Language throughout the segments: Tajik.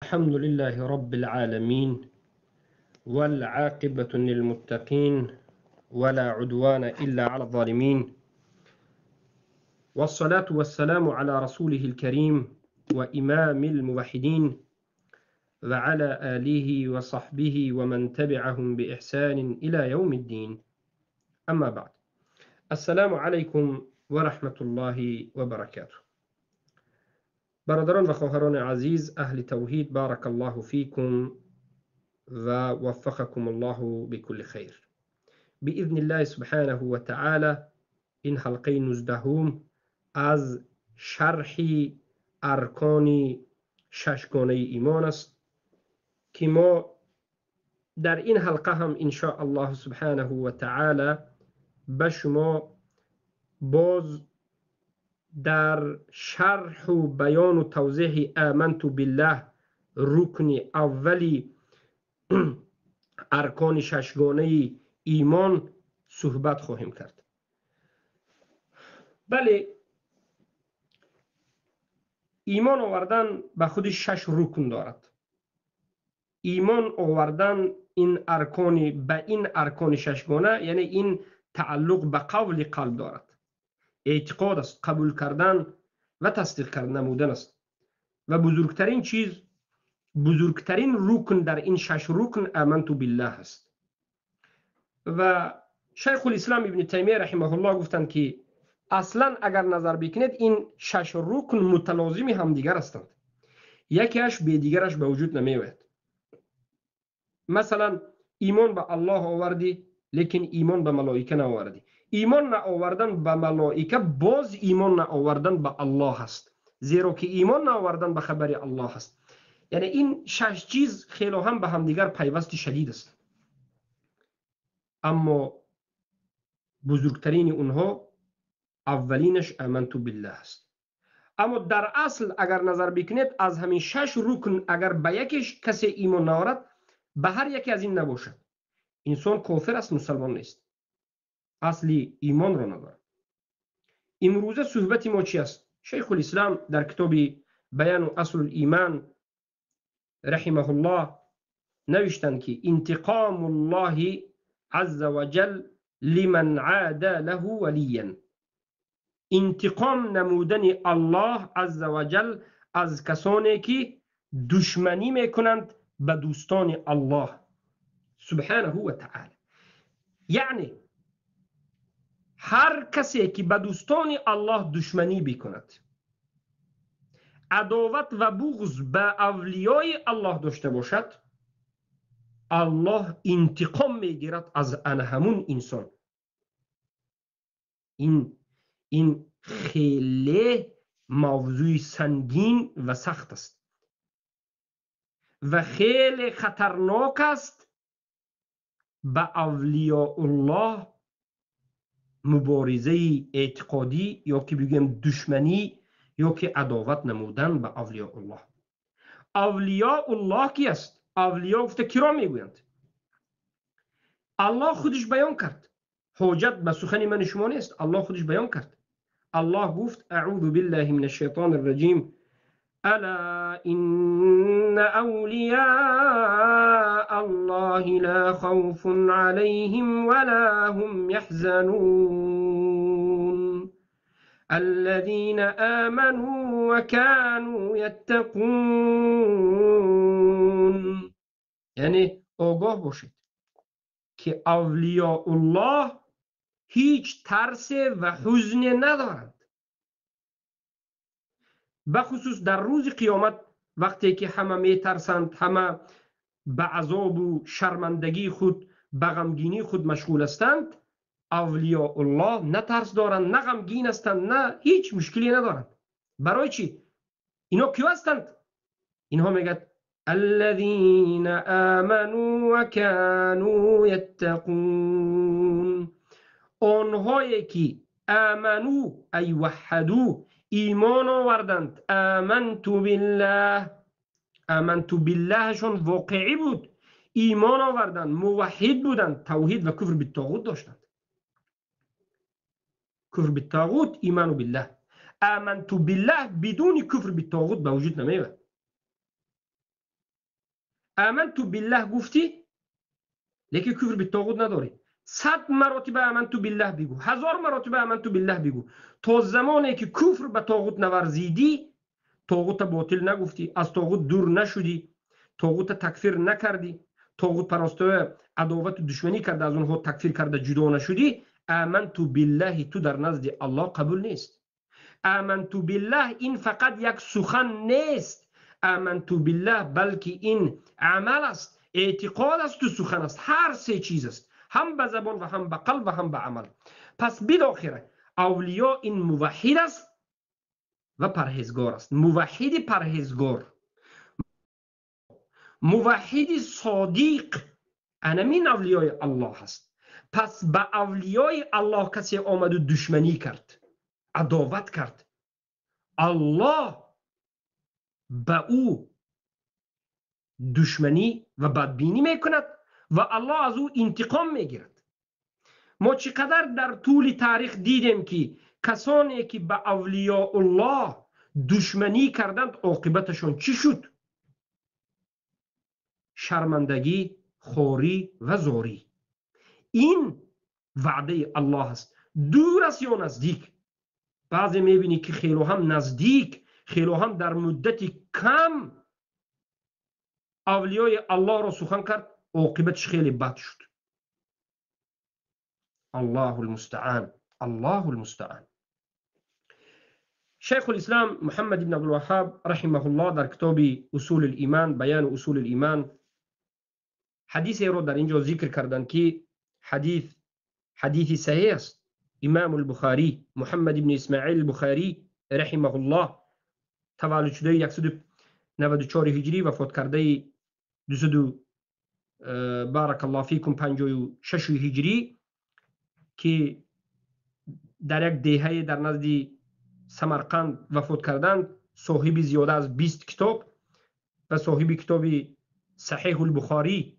الحمد لله رب العالمين، والعاقبة للمتقين، ولا عدوان إلا على الظالمين، والصلاة والسلام على رسوله الكريم وإمام الموحدين، وعلى آله وصحبه ومن تبعهم بإحسان إلى يوم الدين. أما بعد، السلام عليكم ورحمة الله وبركاته. برادران و خواهران عزیز، اهل توحید، بارک الله فیکم و وفقکم الله بكل خیر. باذن الله سبحانه و تعالی این حلقه 19 از شرح ارکان ششگانه ایمان است که ما در این حلقه هم ان شاء الله سبحانه و تعالی به شما باز در شرح و بیان و توضیح آمنت بالله، رکن اولی ارکان ششگانه ایمان صحبت خواهیم کرد. بله، ایمان آوردن به خود شش رکن دارد. ایمان آوردن این ارکان به این ارکان ششگانه، یعنی این تعلق به قول قلب دارد، اعتقاد است، قبول کردن و تصدیق کردن نمودن است. و بزرگترین چیز، بزرگترین رکن در این شش رکن آمنت بالله است. و شیخ الاسلام ابن تیمیه رحمه الله گفتند که اصلا اگر نظر بکنید این شش رکن متلازم همدیگر هستند، یکیش به دیگرش به وجود نمیآید. مثلا ایمان به الله آوردی، لیکن ایمان به ملائکه نآوردی. ایمان نآوردن به ملائکه باز ایمان نآوردن به الله است، زیرا که ایمان نآوردن به خبر الله است. یعنی این شش چیز خیلی هم به همدیگر پیوست شدید است. اما بزرگترین اونها اولینش آمنت بالله است. اما در اصل اگر نظر بکنید از همین شش رکن اگر به یکیش کسی ایمان نآورد، به هر یکی از این نباشد، انسان کافر است، مسلمان نیست، اصلی ایمان را ندارد. امروزه صحبت ما چی است؟ شیخ الاسلام در کتاب بیان اصل الایمان رحمه الله نوشتند که انتقام الله عز وجل لمن عاد له ولیا. انتقام نمودن الله عز وجل از کسانی که دشمنی میکنند به دوستان الله سبحانه و تعالی. یعنی هر کسی که به دوستان الله دشمنی بکند، عداوت و بغض به اولیای الله داشته باشد، الله انتقام میگیرد از ان همون انسان. این خیلی موضوع سنگین و سخت است و خیلی خطرناک است به اولیاء الله مبارزه اعتقادی یا که بگیم دشمنی یا که عداوت نمودن به اولیاء الله. اولیاء الله کی است؟ اولیاء گفته کی را میگویند؟ الله خودش بیان کرد، حجت به سخن من شما نیست، الله خودش بیان کرد. الله گفت اعوذ بالله من الشیطان الرجیم، الا ان اولیاء الله لا خوف علیهم ولا هم يحزنون الذين آمنوا وكانوا يتقون. یعنی آگاه باشید که اولیاء الله هیچ ترس و حزن ندارند، بخصوص در روز قیامت وقتی که همه میترسند، همه به عذاب و شرمندگی خود، به غمگینی خود مشغول هستند، اولیاء الله نه ترس دارند، نه غمگین هستند، نه هیچ مشکلی ندارند. برای چی؟ اینا کیو هستند؟ اینها میگد الذين آمنوا وكانوا يتقون، آنهایی که آمنو ای وحدو، ایمان آوردند، آمنت بالله، آمنت باللهشون واقعی بود، ایمان آوردند، موحد بودند، توحید و کفر بالطاغوت داشتند. کفر بالطاغوت، ایمان بالله. آمنت بالله بدون کفر بالطاغوت به وجود نمیاد. آمنت بالله گفتی لیکن کفر به طاغوت نداری. 100 مراتب آمنت بالله بگو، 1000 مراتب آمنت بالله بگو، تا زمانی که کفر به طاغوت نورزیدی، طاغوت باطل نگفتی، از طاغوت دور نشدی، طاغوت تکفیر نکردی، طاغوت پرستای عداوت و دشمنی کرده از اونها تکفیر کرده جدا نشدی، آمنت بالله تو در نزد الله قبول نیست. آمنت بالله این فقط یک سخن نیست، آمنت بالله بلکه این عمل است، اعتقاد است و سخن است، هر سه چیز است، هم به زبان و هم به قلب و هم به عمل. پس بالاخره اولیا این موحد است و پرهیزگار است، موحد پرهیزگار، موحد صادق، انمین اولیای الله است. پس به اولیای الله کسی آمد و دشمنی کرد، عداوت کرد، الله به او دشمنی و بدبینی میکند و الله از او انتقام میگیرد. ما چقدر در طول تاریخ دیدیم که کسانی که به اولیاء الله دشمنی کردند عاقبتشان چی شد؟ شرمندگی، خواری و زاری. این وعده الله است. دور است یا نزدیک؟ بعضی میبینی که خیلی هم نزدیک، خیلی هم در مدت کم اولیای الله را سخن کرد، عاقبتش خیلی بد شد. الله المستعان، الله المستعان. شیخ الاسلام محمد بن عبدالوهاب رحمه الله در کتاب اصول الایمان، بیان اصول الایمان، حدیثی را در اینجا ذکر کردند که حدیث صحیح است. امام البخاری محمد بن اسماعیل البخاری رحمه الله تولد شده 194 هجری، وفات کرده 200 بارک الله فیکم 56 هجری، که در یک دهه در نزد سمرقند وفات کردند، صاحب زیاده از 20 کتاب و صاحب کتاب صحیح البخاری،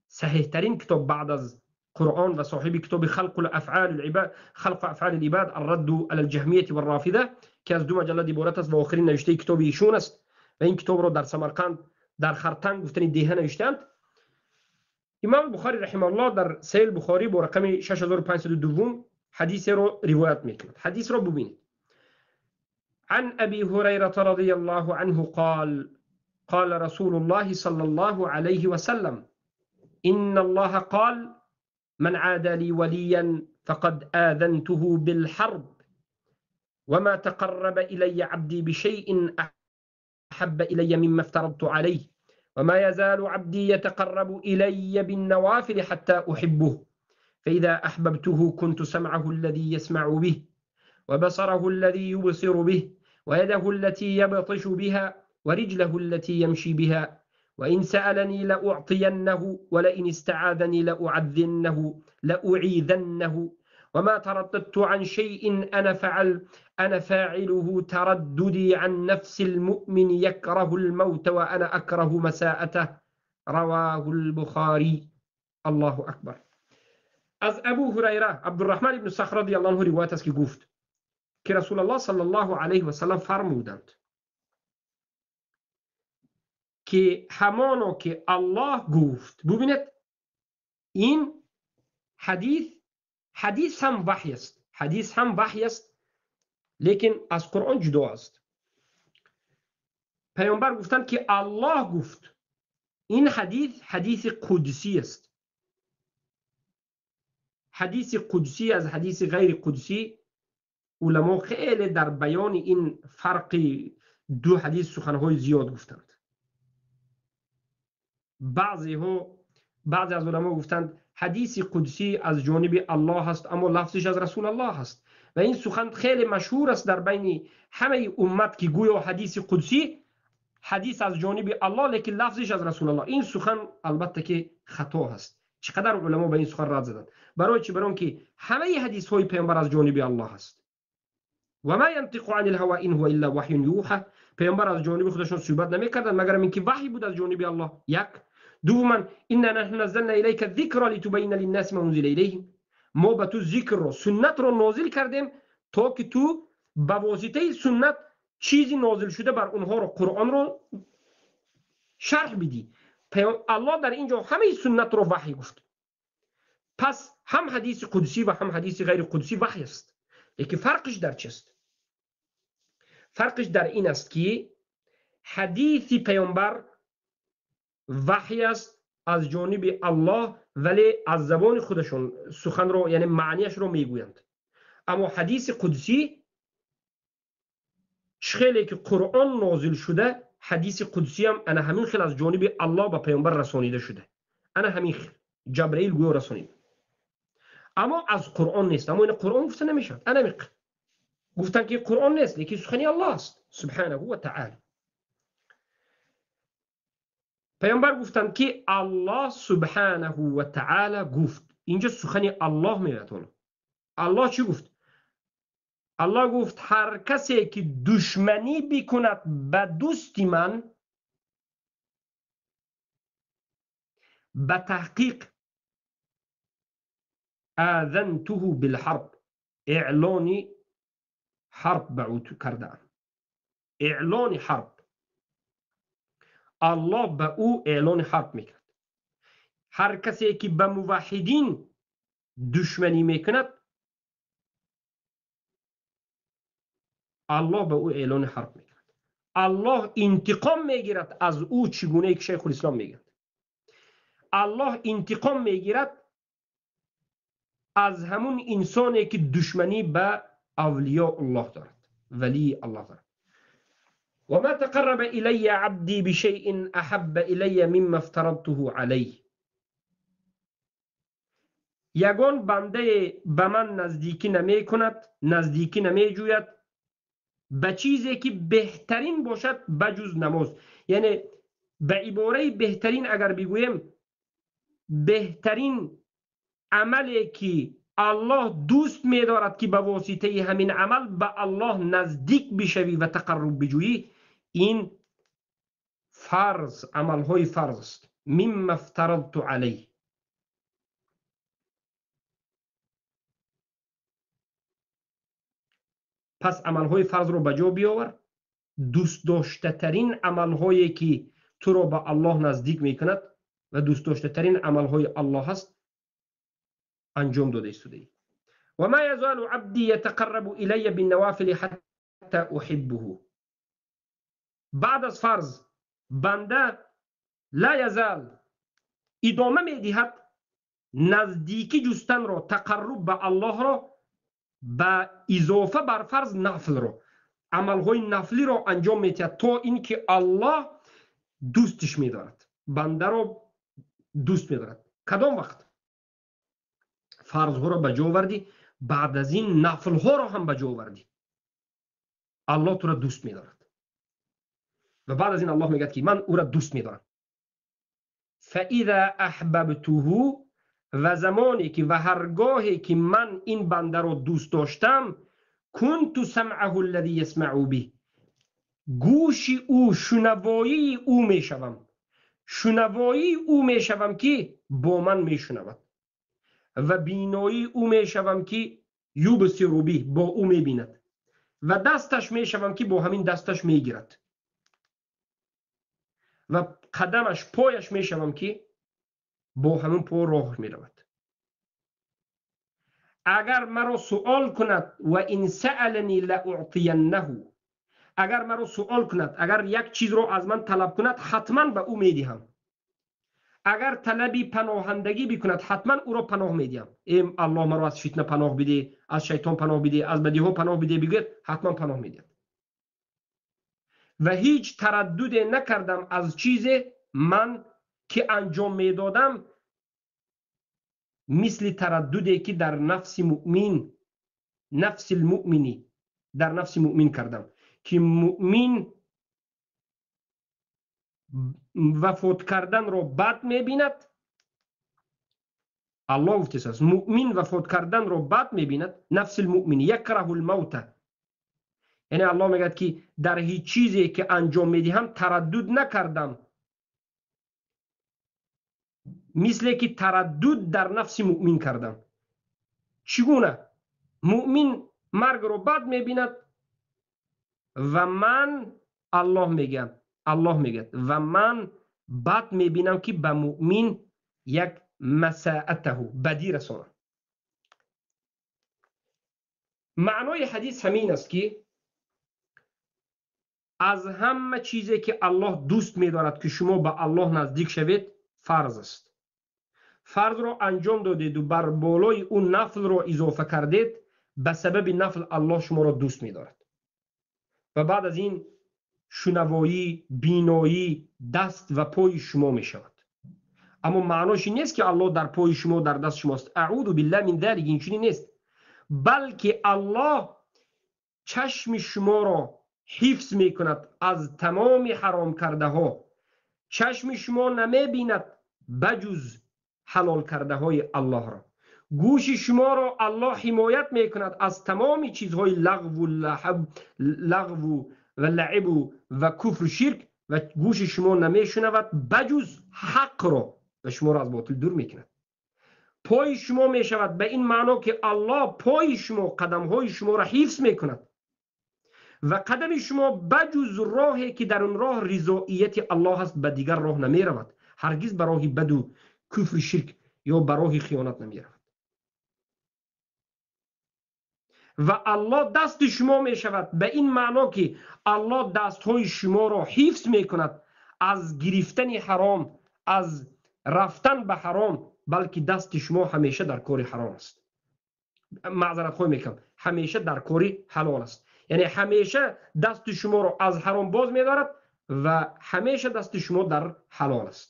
صحیح ترین کتاب بعد از قرآن، و صاحب کتاب خلق الافعال العباد، خلق افعال العباد الرد علی الجهمیه والرافضه، که از 2 مجلد عبارت است و آخرین نوشته کتاب ایشون است و این کتاب را در سمرقند در خرتنگ گفتن دهه نوشتند. امام بخاری رحمه الله در صحیح بخاری با رقم 6502 حدیث را روایت میکند. حدیث را ببینید. عن ابي هريره رضي الله عنه قال قال رسول الله صلى الله عليه وسلم إن الله قال من عادى لي وليا فقد آذنته بالحرب وما تقرب إلي عبدي بشيء أحب إلي مما افترضت عليه وما يزال عبدي يتقرب إلي بالنوافل حتى أحبه فإذا أحببته كنت سمعه الذي يسمع به وبصره الذي يبصر به ويده التي يبطش بها ورجله التي يمشي بها وإن سألني لأعطينه ولئن استعاذني لأعيذنه وما ترددت عن شيء أنا فاعله ترددي عن نفس المؤمن يكره الموت وأنا أكره مساءته. رواه البخاري. الله أكبر. از ابو هریره عبدالرحمن بن صخر رضی الله عنه روایت است که گفت که رسول الله صلی الله علیه و سلم فرمودند که همانو که الله گفت. ببینید این حدیث هم وحی است، حدیث هم وحی است، لیکن از قرآن جدا است. پیامبر گفتند که الله گفت. این حدیث حدیث قدسی است. حدیث قدسی از حدیث غیر قدسی علما خیلی در بیان این فرق دو حدیث سخنهای زیاد گفتند. بعضی از علما گفتند حدیث قدسی از جانب الله است اما لفظش از رسول الله است و این سخن خیلی مشهور است در بین همه امت که گویا حدیث قدسی حدیث از جانب الله لیکن لفظش از رسول الله. این سخن البته که خطا است. چقدر علما به این سخن رد زدند. برای چی؟ برای که همه حدیث های پیامبر از جانب الله است. و ما ینطق عن الهوى ان هو الا وحی یوحى. پیامبر از جانب خودشون صحبت نمیکردند مگر اینکه وحی بود از جانب الله. یک. دوما انا نحن نزلنا الیک الذکر لتبین للناس ما انزل الیهم. ما به تو ذکر رو، سنت رو نازل کردیم تا که تو به واسطه سنت چیزی نازل شده بر اونها رو، قرآن رو شرح بدی. Аллоҳ дар инҷо ҳамаи суннатро ваҳй гуфт. Пас ҳам ҳадиси қудсӣ ва ҳам ҳадиси ғайри қудсӣ ваҳй аст. Лекин фарқиш дар чист? Фарқиш дар ин аст ки ҳадиси паёмбар ваҳй аст аз ҷониби Аллоҳ, вале аз забони худашон суханро, яъне маънияшро мегӯянд. Аммо ҳадиси қудсӣ хеле ки Қуръон нозил шуда, ҳадиси қудсӣ ҳам ана ҳамин хел аз ҷониби Аллоҳ ба паёмбар расонида шуда. Ана ҳамин хел Ҷабраил гӯё расонид. Аммо аз Қуръон нест. Аммо ина Қуръон гуфта намешавад. Ана миқ гуфтанд ки Қуръон нест, лекин сухани Аллоҳ аст субҳанаҳу ва таъала. Паёмбар гуфтанд ки Аллоҳ субҳанаҳу ва таъала гуфт. Инҷо сухани Аллоҳ меояд. Ҳоло Аллоҳ чӣ гуфт? Аллоҳ гуфт ҳар касе ки душманӣ бикунад ба дӯсти ман, ба таҳқиқ آذنته بالحرب، اعلان حرب به او کردم. اعلان حرب، الله به او اعلان حرب میکرد. هر کسی که به موحدین دشمنی میکند، الله به او اعلان حرب میکرد. الله انتقام میگیرد از او، چگونه که شیخ الاسلام میگوید. الله انتقام میگیرد از همون انسانی که دشمنی به اولیاء الله دارد، ولی الله دارد. و ما تقرب الی عبدی بشیء احب الی مما افترضته علیه. یگان بنده به من نزدیکی نمی کند، نزدیکی نمی جوید به چیزی که بهترین باشد بجز نماز. یعنی به عباره بهترین اگر بگوییم، بهترین عملی که الله دوست می‌دارد که به واسطه همین عمل به الله نزدیک بشوی و تقرب بجویی، این فرض، عملهای فرض است. مما افترضت علیه. پس عملهای فرض رو به جا بیاور. دوست داشته ترین عملهایی که تو رو به الله نزدیک میکند و دوست داشته ترین عملهای الله هست انجام داده ایستاده. و ما یزال عبدی یتقرب الی بالنوافل حتی احبه. بعد از فرض بنده لا یزال ادامه میدهد نزدیکی جستن را، تقرب به الله را، به اضافه بر فرض نفل را، عملهای نفلی را انجام میدهد تا اینکه الله دوستش میدارد، بنده را دوست میدارد. کدام وقت؟ فرض را به جا آوردی، بعد از این نفل ها را هم به جا آوردی، الله تو را دوست میدارد. و بعد از این الله میگه که من او را دوست میدارم. فاذا احببته، و زمانی که و هرگاهی که من این بنده را دوست داشتم، كنت سمعه الذي يسمع به، گوش او، شنوایی او میشوم، شنوایی او میشوم که با من میشنود، و بینایی او میشوم که یبصر به، با او میبیند، و دستش میشوم که با همین دستش میگیرد، و قدمش، پایش میشوم که با همون پا راه میرود. اگر مرا سوال کند، و این سألنی لأعطینه، اگر مرا سوال کند، اگر یک چیز رو از من طلب کند، حتما به او میدهم. اگر طلبی پناهندگی بکند، حتما او را پناه میدهم. ای الله مرا از فتنه پناه بده، از شیطان پناه بده، از بدیها پناه بده، بگوید حتما پناه میدهد. و هیچ تردد نکردم از چیز من که انجام میدادم، مثل ترددی که در نفس مؤمن، نفس المؤمنی، در نفس مؤمن کردم که مؤمن وفات کردن را بد میبیند. الله گفته است مؤمن وفات کردن را بد میبیند. نفس المؤمن یکره الموت، یعنی الله میگه که در هیچ چیزی که انجام میدهم تردد نکردم، مثل که تردد در نفس مؤمن کردم. چگونه؟ مؤمن مرگ رو بد میبیند و من، الله میگه، الله میگه و من Бад мебинам ки ба муъмин як масаатаҳу бадӣ расонам. Маънои ҳадис ҳамин аст ки аз ҳама чизе ки Аллоҳ дӯст медорад ки шумо ба Аллоҳ наздик шавед, фарз аст. Фарзро анҷом додеду бар болои ӯ нафлро изофа кардед, ба сабаби нафл Аллоҳ шуморо дӯст медорад. Ва баъд аз ин шунавоӣ, биноӣ, даст ва пои шумо мешавад. Аммо маънош ин нест ки Аллоҳ дар пои шумо, дар даст шумост. Аъузу биллаҳи мин залик, инчунин нест, балки Аллоҳ чашми шуморо ҳифз мекунад аз тамоми ҳаром кардаҳо. Чашми шумо намебинад баҷуз ҳалол кардаҳои Аллоҳро. Гӯши шуморо Аллоҳ ҳимоят мекунад аз тамоми чизҳои лағву лағву ва лаибу ва куфру ширк, ва гӯши шумо намешунавад баҷуз ҳақро ва шуморо аз ботил дур мекунад. Пои шумо мешавад ба ин маъно ки Аллоҳ пои шумо, қадамҳои шуморо ҳифз мекунад ва қадами шумо баҷуз роҳе ки дар он роҳ ризоияти Аллоҳ аст ба дигар роҳ намеравад. Ҳаргиз ба роҳи баду куфру ширк ё ба роҳи хиёнат намеравад. Ва Аллоҳ дасти шумо мешавад ба ин маъно ки Аллоҳ дастҳои шуморо ҳифз мекунад аз гирифтани ҳаром, аз рафтан ба ҳаром, балки дасти шумо ҳамеша дар кори ҳаром аст. Маъзаратхоҳӣ мекунам, ҳамеша дар кори ҳалол аст. Яъне ҳамеша дасти шуморо аз ҳаром боз медорад ва ҳамеша дасти шумо дар ҳалол аст.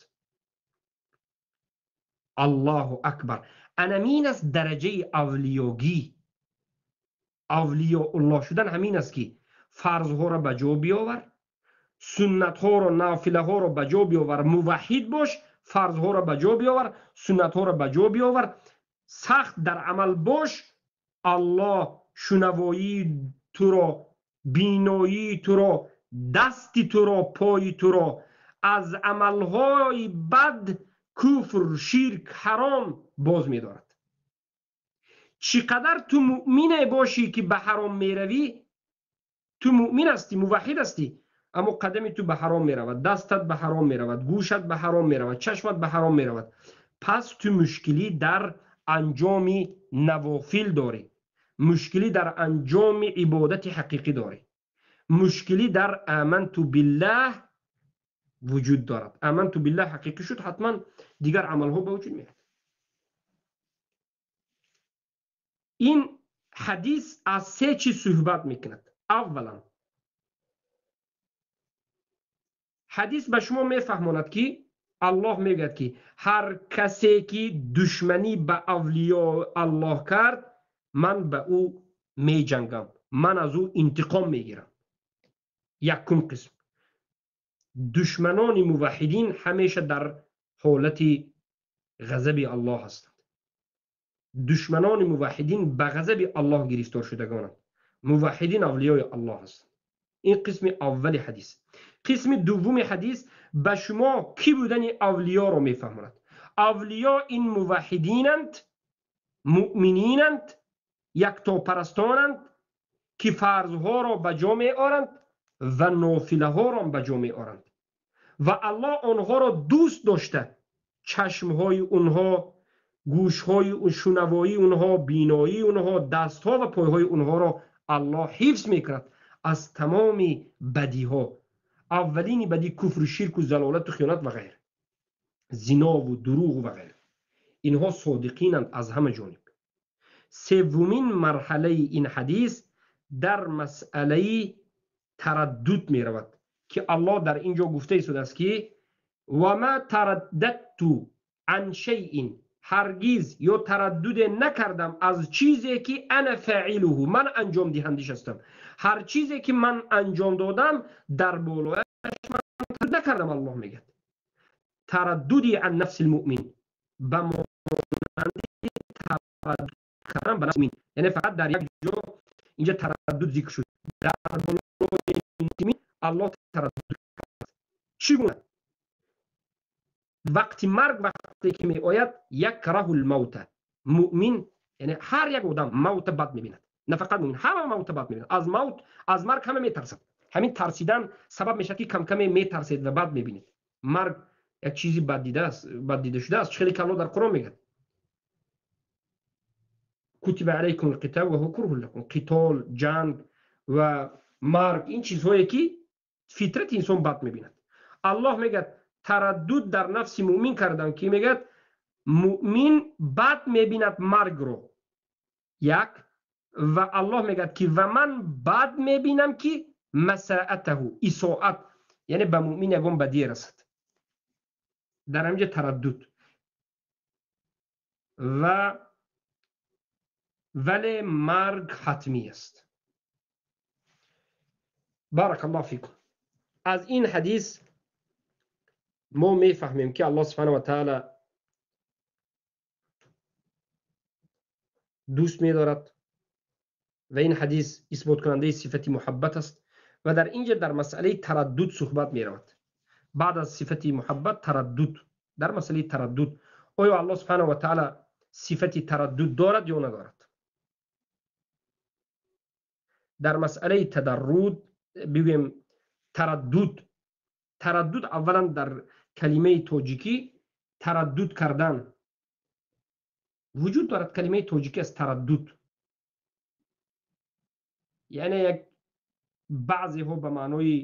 Аллоҳу акбар. Анамин аст дараҷаи авлиёгӣ. Авлиёуллоҳ шудан ҳамин аст ки фарзҳоро ба ҷо биёвар, суннатҳоро, нофилаҳоро ба ҷо биёвар, муваҳҳид бош, фарзҳоро ба ҷо биёвар, суннатҳоро ба ҷо биёвар, сахт дар амал бош. Аллоҳ шунавоии туро, биноии туро, дасти туро, пои туро аз амалҳои бад, куфр, ширк, ҳаром боз медорад. Чӣ қадар ту муъмине бошӣ ки ба ҳаром меравӣ, ту муъмин ҳастӣ, муваҳҳид ҳастӣ, аммо қадами ту ба ҳаром меравад, дастат ба ҳаром меравад, гӯшат ба ҳаром меравад, чашмат ба ҳаром меравад. Пас ту мушкилӣ дар анҷоми навофил дорӣ, мушкилӣ дар анҷоми ибодати ҳақиқӣ дорӣ, мушкилӣ дар аманту биллаҳ вуҷуд дорад. Аманту биллаҳ ҳақиқӣ шуд, ҳатман дигар амалҳо ба вуҷуд меояд. Ин ҳадис аз се чиз суҳбат мекунад. Аввалан, ҳадис ба шумо мефаҳмонад ки Аллоҳ мегӯяд ки ҳар касе ки душманӣ ба авлиё Аллоҳ кард, ман ба ӯ меҷангам, ман аз ӯ интиқом мегирам. Якум қисм, душманони муваҳҳидин ҳамеша дар ҳолати ғазаби Аллоҳ ҳастанд. Душманони муваҳҳидин ба ғазаби Аллоҳ гирифтор шудагонанд. Муваҳҳидин авлиёи Аллоҳ ҳастанд. Ин қисми аввали ҳадис. Қисми дуввуми ҳадис ба шумо кӣ будани авлиёро мефаҳмонад. Авлиё ин муваҳҳидинанд, муъмининанд, яктопарастонанд ки фарзҳоро ба ҷо меоранд ва нофилаҳоро ба ҷо меоранд ва Аллоҳ онҳоро дӯст дошта, чашмҳои онҳо, гӯшҳои шунавоии онҳо, биноии онҳо, дастҳо ва пойҳои онҳоро Аллоҳ ҳифз мекунад аз тамоми бадиҳо. Аввалини бадӣ куфру ширку залолату хиёнат ва ғайр, зинову дурӯғу ва ғайр. Инҳо содиқинанд аз ҳама ҷониб. Севумин марҳалаи ин ҳадис дар масъалаи тараддуд меравад ки Аллоҳ дар ин ҷо гуфта истодааст ки ва ма тараддадту ан шайъин, ҳаргиз ё тараддуде накардам аз чизе ки ана фаъилуҳу, ман анҷом диҳандиш ҳастам. Ҳар чизе ки ман анҷом додам дар болояш ман тараддуд накардам. Аллоҳ мегӯяд тараддуди ан нафси лмуъмин ба монанди тараддуд кардан ба нафси муъмин, яъне фақат дар як ҷо инҷа тараддуд зикр шуд. Дар болои муъмин Аллоҳ тараддуд кард. Чӣ гуна? Вақти марг вақте ки меояд, якраҳу лмавта, муъмин яъне ҳар як одам мавта бад мебинад. На фақат муъмин, ҳама мавта бад мебинад. Аз мавт, аз марг ҳама метарсад. Ҳамин тарсидан сабаб мешавад ки камкаме метарсед ва бад мебинед. Марг як чизи бад дида аст, бад дида шуда аст. Хеле ки Аллоҳ дар Қуръон мегӯяд: кутиба алайкум алқитал ва ҳува курҳун лакум. Қитол, ҷанг ва марг ин чизҳое ки фитрати инсон бад мебинад. Аллоҳ мегӯяд тараддуд дар нафси муъмин кардан, ки мегӯяд муъмин бад мебинад маргро. Як ва Аллоҳ мегӯяд ки ва ман бад мебинам ки масаатаҳу, исоат, яъне ба муъмин ягон бадие расад. Дар ҳаминҷа тараддуд ва вале марг ҳатмӣ аст. Баракаллоҳ фикум. Аз ин ҳадис мо мефаҳмем ки Аллоҳ субҳанаҳу ва таъала дӯст медорад ва ин ҳадис исботкунандаи сифати муҳаббат аст ва дар инҷа дар масъалаи тараддуд суҳбат меравад. Баъд аз сифати муҳаббат тараддуд, дар масъалаи тараддуд оё Аллоҳ субҳанаҳу ва таъала сифати тараддуд дорад ё надорад? Дар масъалаи тадарруд бигӯем тараддуд, тараддуд аввалан дар калимаи тоҷикӣ тараддуд кардан вуҷуд дорад. Калимаи тоҷикӣ аст тараддуд, яъне як баъзеҳо ба маънои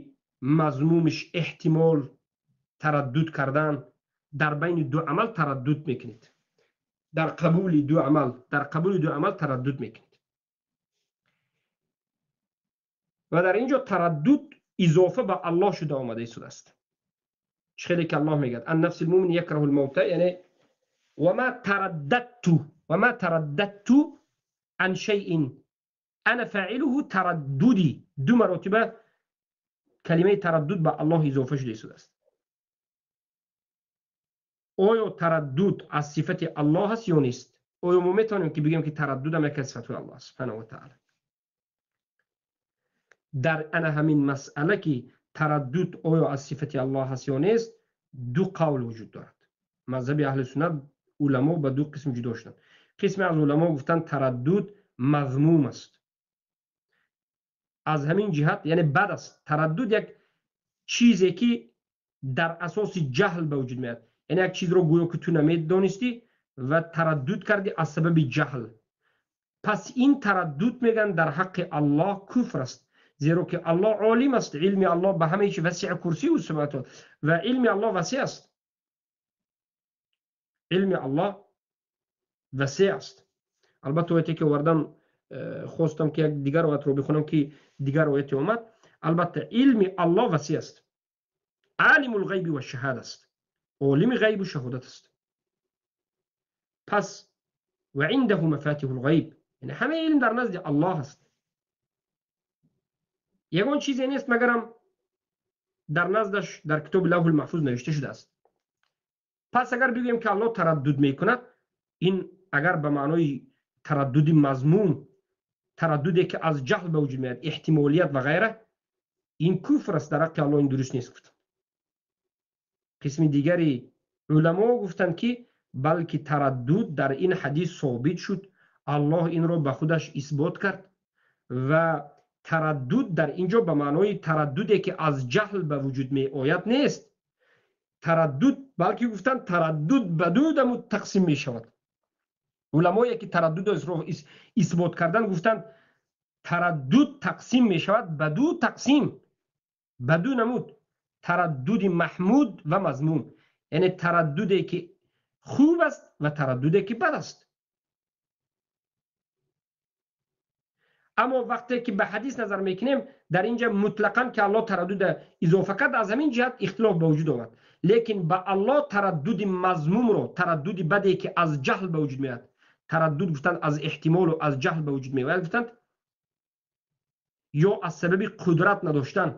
мазмумиш эҳтимол тараддуд кардан, дар байни ду амал тараддуд мекунед, дар қабули ду амал, дар қабули ду амал тараддуд мекунед. Ва дар инҷо тараддуд изофа ба Аллоҳ шуда омада истодааст. Чӣ хеле ки Аллоҳ мегӯяд ан нафси лмумин якраҳу лмавта, яъне вама тараддадту, вама тараддадту ан шайин ана фаилуҳу тараддуди. Ду маротиба калимаи тараддуд ба Аллоҳ изофа шуда истодааст. Оё тараддуд аз сифати Аллоҳ аст ё нест? Оё мо метавонем ки бигӯем ки тараддуд ҳам яке аз сифатҳои Аллоҳ аст субҳанаҳу ва таъала? Дар ана ҳамин масъала ки тараддуд оё аз сифати Аллоҳ аст ё нест, ду қавл вуҷуд дорад. Мазҳаби аҳли суннат уламо ба ду қисм ҷудо шуданд. Қисме аз уламо гуфтанд тараддуд мазмум аст, аз ҳамин ҷиҳат яъне бад аст. Тараддуд як чизе ки дар асоси ҷаҳл ба вуҷуд меояд, яъне як чизро гӯё ки ту намедонистӣ ва тараддуд кардӣ аз сабаби ҷаҳл. Пас ин тараддуд мегӯянд дар ҳаққи Аллоҳ куфр аст, зеро ки Аллоҳ олим аст, илми Аллоҳ ба ҳамаи чи васеъ курсию субҳанаҳу ва илми Аллоҳ васеъ аст, илми Аллоҳ васеъ аст. Албатта ояте ки овардам хостам ки як дигар оятро бихонам ки дигар ояте омад. Албатта илми Аллоҳ васеъ аст, алимул ғайби ва шаҳада аст, олими ғайбу шаҳодат аст. Пас ва индаҳу мафатиҳул ғайб, яъне ҳамаи илм дар назди Аллоҳ аст. Ягон чизе нест магарам дар наздаш дар китоби лавҳул маҳфуз навишта шудааст. Пас агар бигӯем ки Аллоҳ тараддуд мекунад, ин агар ба маънои тараддуди мазмум, тараддуде ки аз ҷаҳл ба вуҷуд меояд, эҳтимолият ва ғайра, ин куфр аст, дар ҳаққи Аллоҳ ин дуруст нест гуфтанд. Қисми дигари уламо гуфтанд ки балки тараддуд дар ин ҳадис собит шуд, Аллоҳ инро ба худаш исбот кард ва тараддуд дар инҷо ба маънои тараддуде ки аз ҷаҳл ба вуҷуд меояд нест. Тараддуд балки гуфтанд тараддуд ба ду намуд тақсим мешавад. Уламое ки тараддудро исбот кардан гуфтанд тараддуд тақсим мешавад ба ду тақсим, ба ду намуд: тараддуди маҳмуд ва мазмум, яъне тараддуде ки хуб аст ва тараддуде ки бад аст. Аммо вақте ки ба ҳадис назар мекунем, дар инҷа мутлақан ки Аллоҳ тараддуда изофа кард, аз ҳамин ҷиҳат ихтилоф ба вуҷуд омад. Лекин ба Аллоҳ тараддуди мазмумро, тараддуди баде ки аз ҷаҳл ба вуҷуд меояд, тараддуд гуфтанд аз эҳтимолу аз ҷаҳл ба вуҷуд меояд гуфтанд, ё аз сабаби қудрат надоштан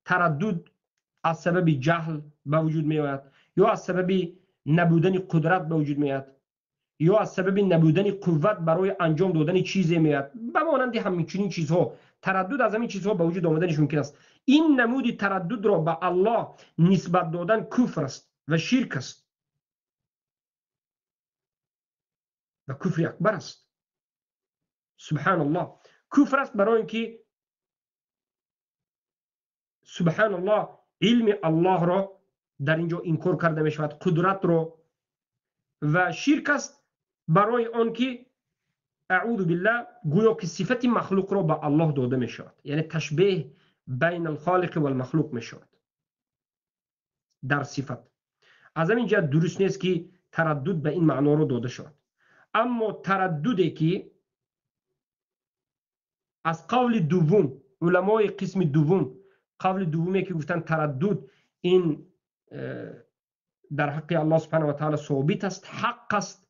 тараддуд аз сабаби ҷаҳл ба вуҷуд меояд, ё аз сабаби набудани қудрат ба вуҷуд меояд, ё аз сабаби набудани қувват барои анҷом додани чизе меояд. Ба монанди ҳамчунин чизҳо тараддуд аз ҳамин чизҳо ба вуҷуд омаданиш мумкин аст. Ин намуди тараддудро ба Аллоҳ нисбат додан куфр аст ва ширк аст ва куфри акбар аст. Субҳаналлоҳ, куфр аст барои ин ки субҳаналлоҳ илми Аллоҳро дар инҷо инкор карда мешавад, қудратро, ва ширк аст барои он ки аъузу биллаҳ гӯё ки сифати махлуқро ба Аллоҳ дода мешавад, яъне ташбеҳ байна алхолиқи валмахлуқ мешавад дар сифат. Аз ҳамин ҷиҳат дуруст нест ки тараддуд ба ин маъноро дода шавад. Аммо тараддуде ки аз қавли дуввум, уламои қисми дуввум, қавли дуввуме ки гуфтанд тараддуд ин дар ҳаққи Аллоҳ субҳанаҳу ва таъала собит аст, ҳақ аст.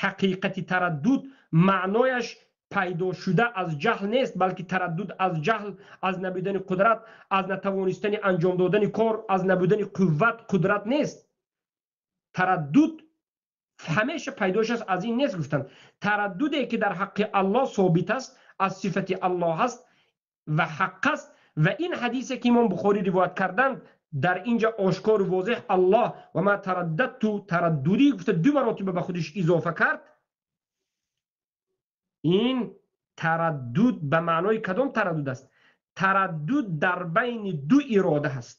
Ҳақиқати тараддуд маънояш пайдо шуда аз ҷаҳл нест, балки тараддуд аз ҷаҳл, аз набудани қудрат, аз натавонистани анҷом додани кор, аз набудани қувват, қудрат нест. Тараддуд ҳамеша пайдоиш аст, аз ин нест гуфтанд. Тараддуде ки дар ҳаққи Аллоҳ собит аст, аз сифати Аллоҳ аст ва ҳақ аст. Ва ин ҳадисе ки имом Бухорӣ ривоят карданд, дар инҷа ошкору возеҳ Аллоҳ ва ма тараддадту, тараддудӣ гуфта ду маротиба ба худиш изофа кард. Ин тараддуд ба маънои кадом тараддуд аст? Тараддуд дар байни ду ирода ҳаст,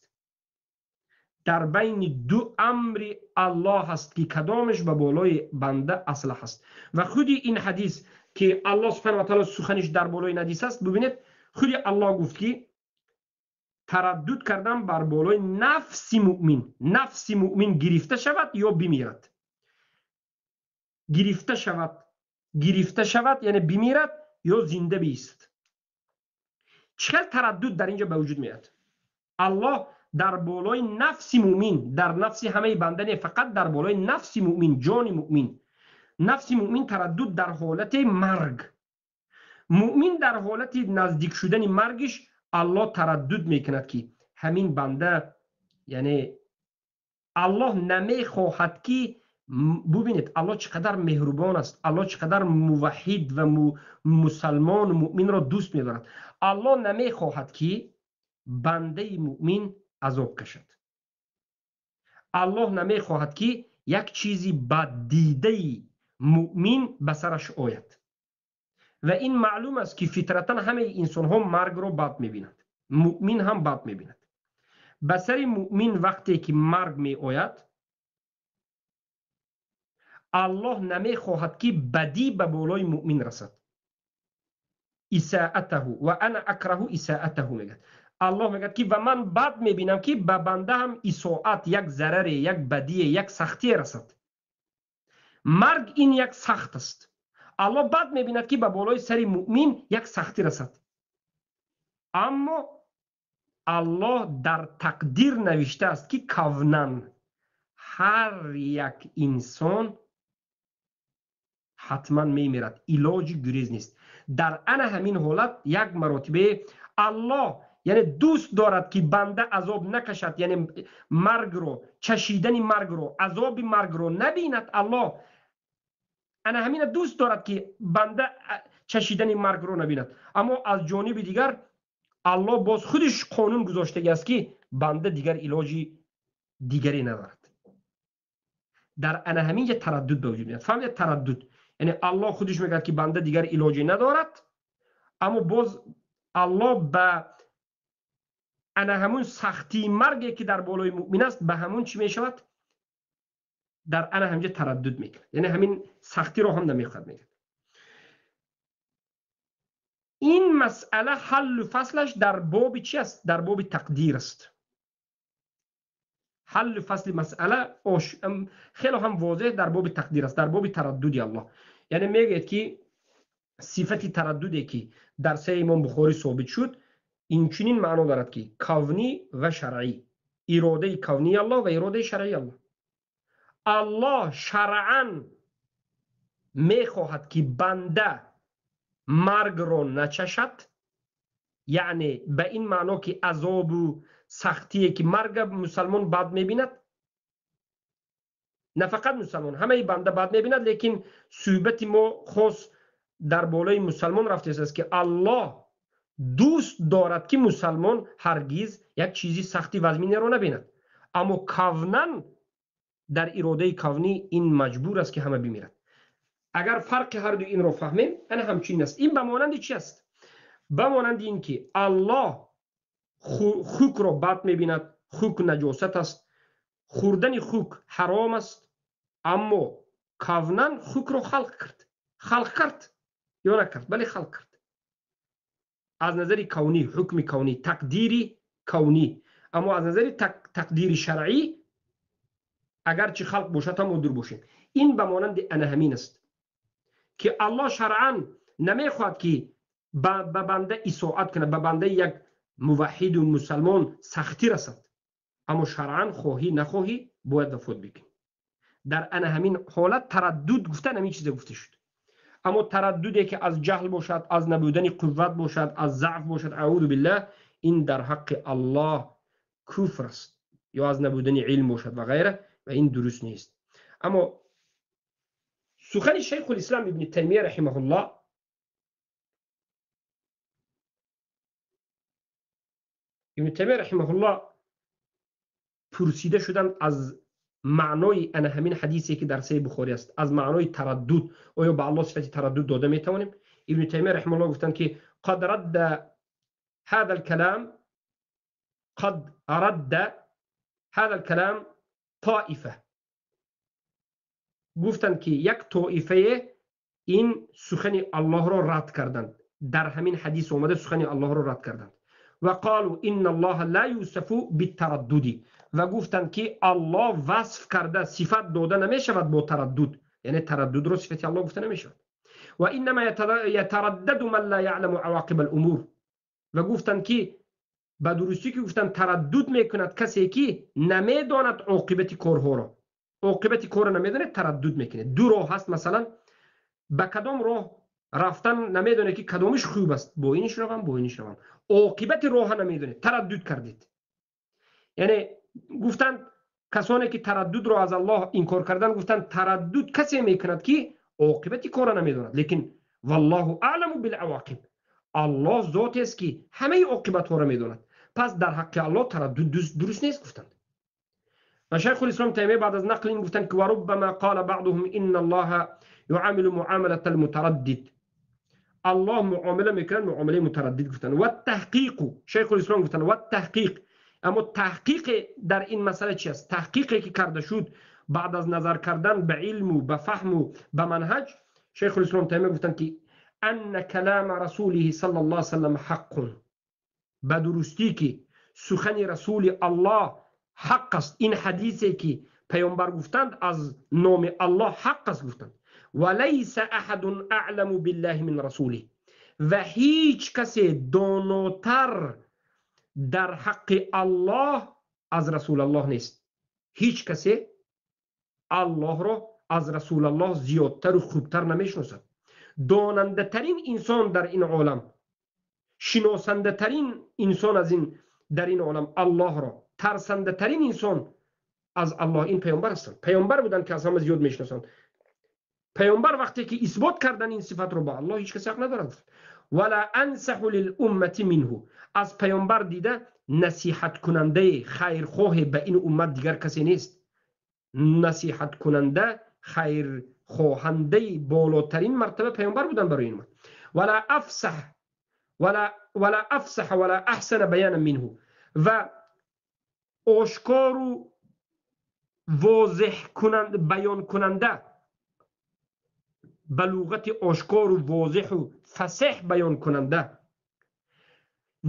дар байни ду амри Аллоҳ ҳаст ки кадомаш ба болои банда аслаҳ аст. Ва худи ин ҳадис ки Аллоҳ субҳанаҳу ва таъала суханиш дар болои ин ҳадис аст, бибинед, худи Аллоҳ гуфт ки тараддуд кардан бар болои нафси муъмин, нафси муъмин гирифта шавад ё бимирад, гирифта шавад, гирифта шавад, яъне бимирад ё зинда биистад. Чӣ хел тараддуд дар инҷо ба вуҷуд меояд? Аллоҳ дар болои нафси муъмин, дар нафси ҳамаи банда не, фақат дар болои нафси муъмин, ҷони муъмин, нафси муъмин тараддуд дар ҳолати марг, муъмин дар ҳолати наздик шудани маргиш Аллоҳ тараддуд мекунад ки ҳамин банда, яъне Аллоҳ намехоҳад ки, бубинед Аллоҳ чӣ қадар меҳрубон аст, Аллоҳ чӣ қадар муваҳҳид ва мусалмону муъминро дӯст медорад. Аллоҳ намехоҳад ки бандаи муъмин азоб кашад. Аллоҳ намехоҳад ки як чизи баддидаи муъмин ба сараш ояд. Ва ин маълум аст ки фитратан ҳамаи инсонҳо маргро бад мебинанд, муъмин ҳам бад мебинад. Ба сари муъмин вақте ки марг меояд, Аллоҳ намехоҳад ки бадӣ ба болои муъмин расад. Исаатаҳу ва ана акраҳу исаатаҳу мегӯяд. Аллоҳ мегӯяд ки ва ман бад мебинам ки ба банда ҳам исоат, як зараре, як бадие, як сахтие расад. Марг ин як сахт аст. Аллоҳ бад мебинад ки ба болои сари муъмин як сахтӣ расад. Аммо Аллоҳ дар тақдир навиштааст ки кавнан ҳар як инсон ҳатман мемирад, илоҷи гурез нест. Дар ана ҳамин ҳолат як маротибе Аллоҳ яъне дӯст дорад ки банда азоб накашад, яъне маргро, чашидани маргро, азоби маргро набинад. Аллоҳ ана ҳамина дӯст дорад ки банда чашидани маргро набинад. Аммо аз ҷониби дигар Аллоҳ боз худиш қонун гузоштагӣ аст ки банда дигар илоҷи дигаре надорад. Дар ана ҳамин ҷа тараддуд ба вуҷуд меояд. Фаҳмидед? Тараддуд яъне Аллоҳ худиш мегӯяд ки банда дигар илоҷе надорад, аммо боз Аллоҳ ба ана ҳамун сахтии марге ки дар болои муъмин аст, ба ҳамун чӣ мешавад? Дар ана ҳамҷа тараддуд мекунад, яъне ҳамин сахтиро ҳам намехоҳад мегӯяд. Ин масъала ҳаллу фаслаш дар боби чи аст? Дар боби тақдир аст. ҳаллу фасли масъала хело ҳам возеҳ дар боби тақдир аст, дар боби тараддуди Аллоҳ. Яъне мегӯяд ки сифати тараддуде ки дар саҳеҳи имом Бухорӣ собит шуд, инчунин маъно дорад ки кавнӣ ва шаръӣ, иродаи кавнии Аллоҳ ва иродаи шаръии Аллоҳ. Аллоҳ шаръан мехоҳад ки банда маргро начашад, яъне ба ин маъно ки азобу сахтие ки марга мусалмон бад мебинад, на фақат мусалмон, ҳамаи банда бад мебинад, лекин суҳбати мо хос дар болои мусалмон рафтааст ки Аллоҳ дӯст дорад ки мусалмон ҳаргиз як чизи сахти вазминеро набинад. Аммо кавнан дар иродаи кавнӣ ин маҷбур аст ки ҳама бимирад. Агар фарқи ҳарду инро фаҳмем, ана ҳамчунин аст. Ин ба монанди чи аст? Ба монанди ин ки Аллоҳ хукро бад мебинад, Хук наҷосат аст, хӯрдани хук ҳаром аст, аммо кавнан хукро халқ кард. Халқ кард ё накард? Бале, халқ кард. Аз назари кавнӣ, ҳукми кавнӣ, тақдири кавнӣ. Аммо аз назари тақдири шаръӣ агарчи халқ бошад ҳам мо дур бошем. Ин ба монанди ана ҳамин аст ки Аллоҳ шаръан намехоҳад ки ба банда исоат кунад, ба бандаи як муваҳҳиду мусалмон сахтӣ расад, аммо шаръан хоҳӣ нахоҳӣ бояд вафот бикунӣ. Дар ана ҳамин ҳолат тараддуд гуфтан ҳамин чиза гуфта шуд. Аммо тараддуде ки аз ҷаҳл бошад, аз набудани қувват бошад, аз заъф бошад, аъузу биллаҳ, ин дар ҳаққи Аллоҳ куфр аст, ё аз набудани илм бошад ва ғайра, ва ин дуруст нест. Аммо сухани Шайхулислам ибни Таймия раҳимаҳуллоҳ, ибни Таймия раҳимаҳуллоҳ пурсида шуданд аз маънои ана ҳамин ҳадисе ки дар Саҳеҳи Бухорӣ аст, аз маънои тараддуд, оё ба Аллоҳ сифати тараддуд дода метавонем? Ибни Таймия раҳимаҳуллоҳ гуфтанд ки қад радда ҳаза алкалам, қад радда ҳаза алкалам тоифа. Гуфтанд ки як тоифае ин сухани Аллоҳро рад карданд. Дар ҳамин ҳадис омада сухани Аллоҳро рад карданд. Ва қолу инна Аллоҳа ла юсафу биттараддуди. Ва гуфтанд ки Аллоҳ васф карда, сифат дода намешавад бо тараддуд, яъне тараддудро сифати Аллоҳ гуфта намешавад. Ва иннама ятараддаду ман ла яъламу авоқиба алумур. Ва гуфтанд ки ба дурустӣ ки гуфтанд тараддуд мекунад касе ки намедонад оқибати корҳоро, оқибати корро намедонад, тараддуд мекунад. Ду роҳ ҳаст, масалан ба кадом роҳ рафтан намедонед ки кадомиш хуб аст, бо иниш равам, бо иниш равам, оқибати роҳа намедонед, тараддуд кардед. Яъне гуфтанд касоне ки тараддудро аз Аллоҳ инкор карданд, гуфтанд тараддуд касе мекунад ки оқибати корро намедонад, лекин валлоҳу аъламу билавоқиб, Аллоҳ зотест ки ҳамаи оқибатҳоро медонад, пас дар ҳаққи Аллоҳ тараддуд дуруст нест гуфтанд. Ва Шайхулислом Таймия баъд аз нақли ин гуфтанд ки ва руббама қола баъдуҳум инна Аллоҳа юъамилу муомалата алмутараддид. Аллоҳ муомила мекунад муомилаи мутараддид гуфтанд. Ва таҳқиқу, Шайхулислом гуфтанд ва таҳқиқ, аммо таҳқиқ дар ин масъала чи аст? Таҳқиқе ки карда шуд баъд аз назар кардан ба илму ба фаҳму ба манҳаҷ, Шайхулислом Таймия гуфтанд ки анна калама расулиҳи саллаллоҳу алайҳи васаллам ҳаққун, ба дурустӣ ки сухани расули Аллоҳ ҳақ аст. Ин ҳадисе ки паёмбар гуфтанд аз номи Аллоҳ ҳақ аст гуфтанд. Ва лайса аҳадун аъламу биллаҳи мин расулиҳ, ва ҳеҷ касе донотар дар ҳаққи Аллоҳ аз расулаллоҳ нест. Ҳеҷ касе Аллоҳро аз расулаллоҳ зиёдтару хубтар намешиносад. Донандатарин инсон дар ин олам, шиносандатарин инсон аз ин дар ин олам Аллоҳро, тарсандатарин инсон аз Аллоҳ ин паёмбар ҳастанд. Паёмбар буданд ки аз ҳама зиёд мешиносанд. Паёмбар вақте ки исбот кардан ин сифатро ба Аллоҳ, ҳеҷ касе ҳақ надорад. Вала ансаҳу лилуммати минҳу, аз паёмбар дида насиҳаткунандаи хайрхоҳе ба ин уммат дигар касе нест. Насиҳаткунанда, хайрхоҳандаи болотарин мартаба паёмбар буданд барои ин уммат. Вала афсаҳ вала афсаҳ вала аҳсана баянан минҳу, ва ошкору возеҳ баёнкунанда, ба луғати ошкору возеҳу фасеҳ баёнкунанда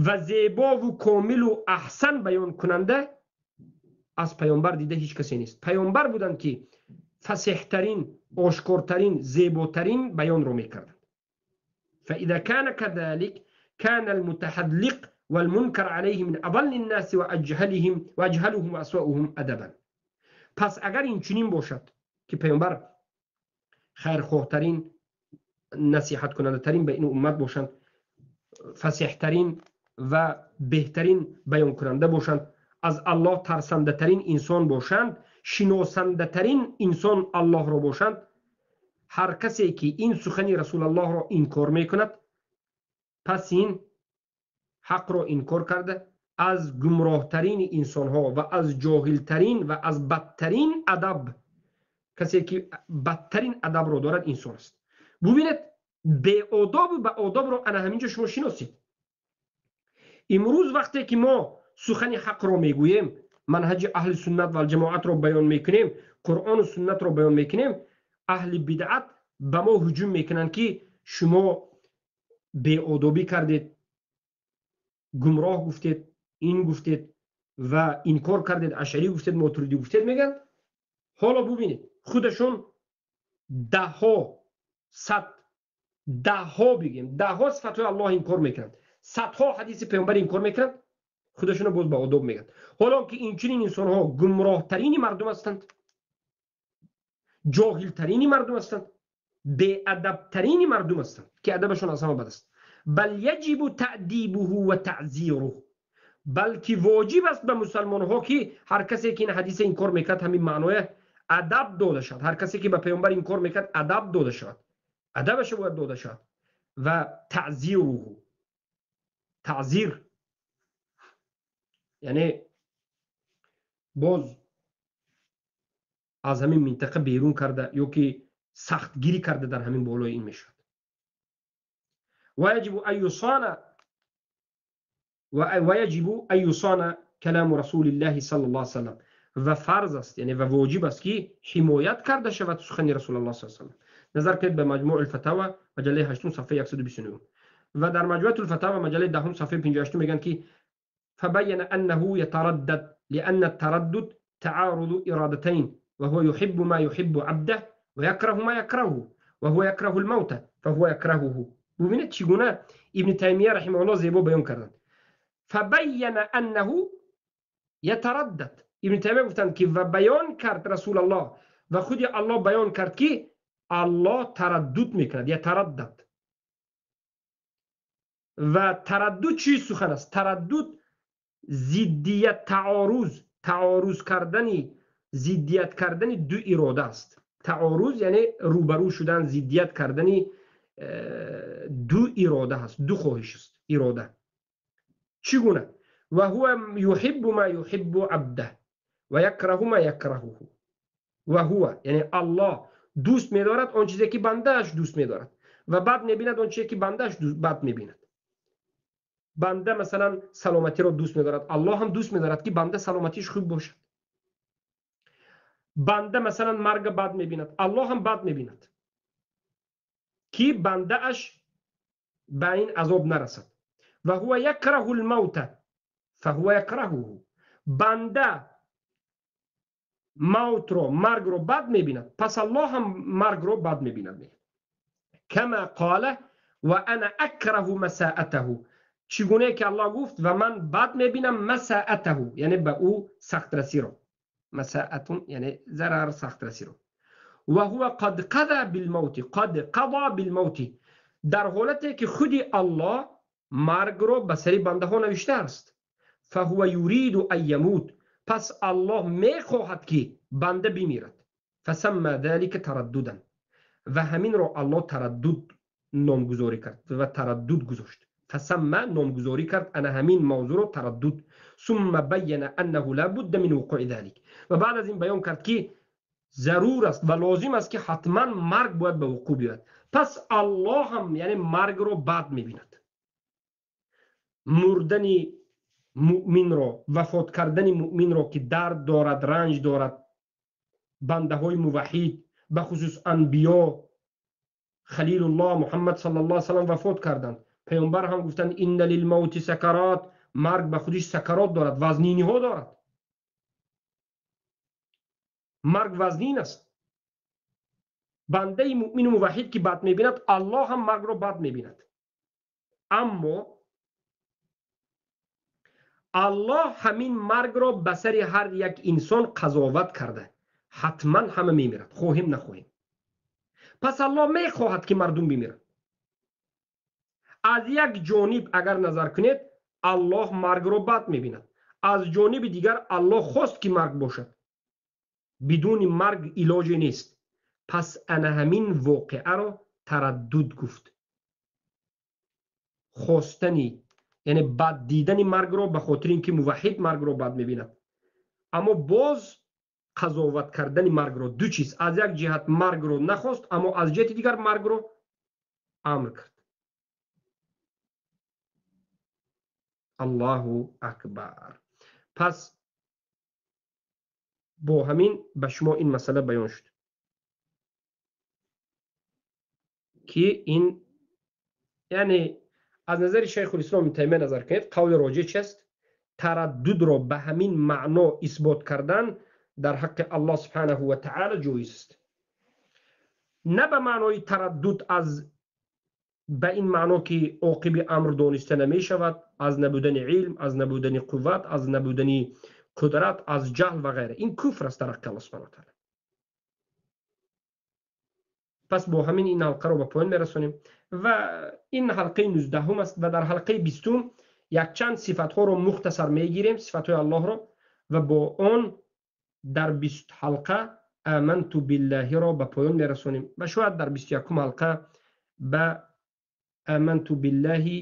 ва зебову комилу аҳсан баёнкунанда аз паёмбар дида ҳеҷ касе нест. Паёмбар буданд ки фасеҳтарин, ошкортарин, зеботарин баёнро мекарданд. فإذا كان كذلك كان المتحدلق والمنكر عليه من أضل الناس وأجهلهم وأجهلهم وأسوأهم أدبا. پس اگر این چنین باشد که پیامبر خیرخواهترین، نصیحت کننده ترین به این امت باشند، فصیح ترین و بهترین بیان کننده باشند، از الله ترسنده ترین انسان باشند، شناسنده ترین انسان الله را باشند، هر کسی که این سخنی رسول الله را انکار میکند پس این حق را انکار کرده، از گمراهترین انسانها و از جاهلترین و از بدترین ادب، کسی که بدترین ادب را دارد انسان است. ببینید به آداب و به آداب را انا همینجا شما شناسید. امروز وقتی که ما سخن حق را میگوییم، манҳаҷи аҳли суннат ва ҷамоатро баён мекунем, Қуръону суннатро баён мекунем, аҳли бидъат ба мо ҳуҷум мекунанд, ки шумо беодобӣ кардед, гумроҳ гуфтед, ин гуфтед ва инкор кардед, ашарӣ гуфтед, мотуридӣ гуфтед, мегӯянд. Ҳоло бубинед, худашон даҳҳо, сад, даҳҳо бигем, даҳҳо сифатҳои Аллоҳ инкор мекунанд, садҳо ҳадиси паёмбар инкор мекунанд, худашонро боз ба одоб мегӯянд. Ҳоло ки инчунин инсонҳо гумроҳтарини мардум ҳастанд, ҷоҳилтарини мардум ҳастанд, беадабтарини мардум ҳастанд, ки адабашон аз ҳама бад аст. Бал яҷибу таъдибуҳу ва таъзируҳ, балки воҷиб аст ба мусалмонҳо, ки ҳар касе ки ин ҳадиса инкор мекард, ҳамин маъноя адаб дода шавад. Ҳар касе ки ба паёмбар инкор мекард, адаб дода шавад, адабаша бояд дода шавад. Ва таъзируҳу, таъзир яъне боз аз ҳамин минтақа берун карда ё ки сахтгирӣ карда дар ҳамин болои ин мешавад. ويجب أن يصان كلام رسول الله صلى الله عليه وسلم، و فرض است، یعنی و واجب است که حمایت کرده شود سخن رسول الله صلی الله علیه و سلم. نظر کنید به مجموع الفتاوى مجله 8 صفحه 129 و در مجموعه الفتاوى مجله 10 صفحه 58 میگن که فبين أنه يتردد لأن التردد تعارض إرادتين، وهو يحب ما يحب عبده ويكره ما يكرهه، وهو يكره الموت فهو يكرهه. ببینید چگونه ابن تیمیه رحمه الله زیبا بیان کردند. فبین انه یتردد، ابن تیمیه گفتند که و بیان کرد رسول الله و خود الله بیان کرد که الله تردد میکند، یتردد. و تردد چی سخن است؟ تردد ضدیت، تعارض، تعارض کردنی، ضدیت کردن دو اراده است. تعارض یعنی روبرو شدن، ضدیت کردنی دو اراده هست، دو خواهش است اراده. چگونه؟ و هو يحب ما يحب عبده و یکره ما یکرهه. و هو یعنی الله دوست می‌دارد آن چیزی که بنده‌اش دوست می‌دارد و بد می‌بیند آن چیزی که بنده‌اش بد می‌بیند. بنده مثلا سلامتی را دوست می‌دارد، الله هم دوست می‌دارد که بنده سلامتیش خوب باشد. بنده مثلا مرگ بد می‌بیند، الله هم بد می‌بیند که بنده اش به این عذاب نرسد. و هو یکره الموت فهو یکرهه، بنده موت رو، مرگ رو بد می‌بیند، پس الله هم مرگ رو بد می‌بیند. کما قال و انا اکره مساءته، چگونه که الله گفت و من بد می‌بینم مساءته، یعنی به او سخت رسی رو، مساءتون یعنی ضرر، سخت رسی رو. و هو قد قضى بالموت، قد قضى بالموت، در حالتی که خودی الله مرگ رو به سر بنده ها نوشته است. فهو یرید ان یموت، پس الله میخواهد که بنده بمیرد. فسمى ذلك ترددا، و همین رو الله تردد نامگذاری کرد و تردد گذاشت. فسمى نامگذاری کرد انا همین موضوع رو تردد. ثم بین انه لا بد من وقوع ذلك، و بعد از این بیان کرد که ضرور است و لازم است که حتما مرگ باید به وقوع بیاید. پس الله هم یعنی مرگ رو بد میبیند، مردن مؤمن رو، وفات کردن مؤمن رو که درد دارد، رنج دارد، بنده های موحد به خصوص انبیا، خلیل الله محمد صلی الله علیه و سلم وفات کردند. پیامبر هم گفتند ان للموت سکرات، مرگ به خودش سکرات دارد، وزنینی ها دارد، مرگ وزنین است. بنده مؤمن و موحد که بد میبیند، الله هم مرگ رو بد میبیند. اما الله همین مرگ رو به سر هر یک انسان قضاوت کرده، حتما همه میمیرد، خواهیم نخواهیم. پس الله میخواهد که مردم بمیرند. از یک جانب اگر نظر کنید الله مرگ رو بد میبیند، از جانب دیگر الله خواست که مرگ باشد، بدون مرگ علاج نیست. پس انا همین واقعه رو تردد گفت، خواستنی یعنی بد دیدن مرگ رو به خاطر اینکه موحد مرگ رو بد میبیند، اما باز قضاوت کردن مرگ رو، دو چیز، از یک جهت مرگ رو نخواست اما از جهت دیگر مرگ رو امر کرد. الله اکبر. پس Бо ҳамин ба шумо ин масъала баён шуд, ки ин яъне аз назари Шайхулислом Ибни Таймия назар кунед, қавли роҷеъ чист? Тараддудро ба ҳамин маъно исбот кардан дар ҳаққи Аллоҳ субҳонаҳу ва таъоло ҷоиз аст. На ба маънои тараддуд аз ба ин маъно ки оқиби амр дониста намешавад, аз набудани илм, аз набудани қувват, аз набудани қудрат, аз ҷаҳл ва ғайра. Ин куфр аст дар ҳаққи Аллоҳ субҳонаҳу ва таъоло. Пас бо ҳамин ин ҳалқаро ба поён мерасонем ва ин ҳалқаи 19 аст ва дар ҳалқаи 20 якчанд сифатҳоро мухтасар мегирем, сифатҳои Аллоҳро, ва бо он дар 20 ҳалқа аманту биллаҳиро ба поён мерасонем ва шояд дар 21 ҳалқа ба аманту биллаҳи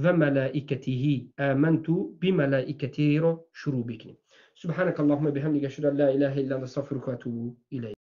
ва малаикатиҳи, аманту бималаикатиҳиро шурӯъ бикунем. Субҳанака Аллоҳумма биҳамдика, ашҳаду ан ла илаҳа илла анта, астағфирука ва атубу илайк.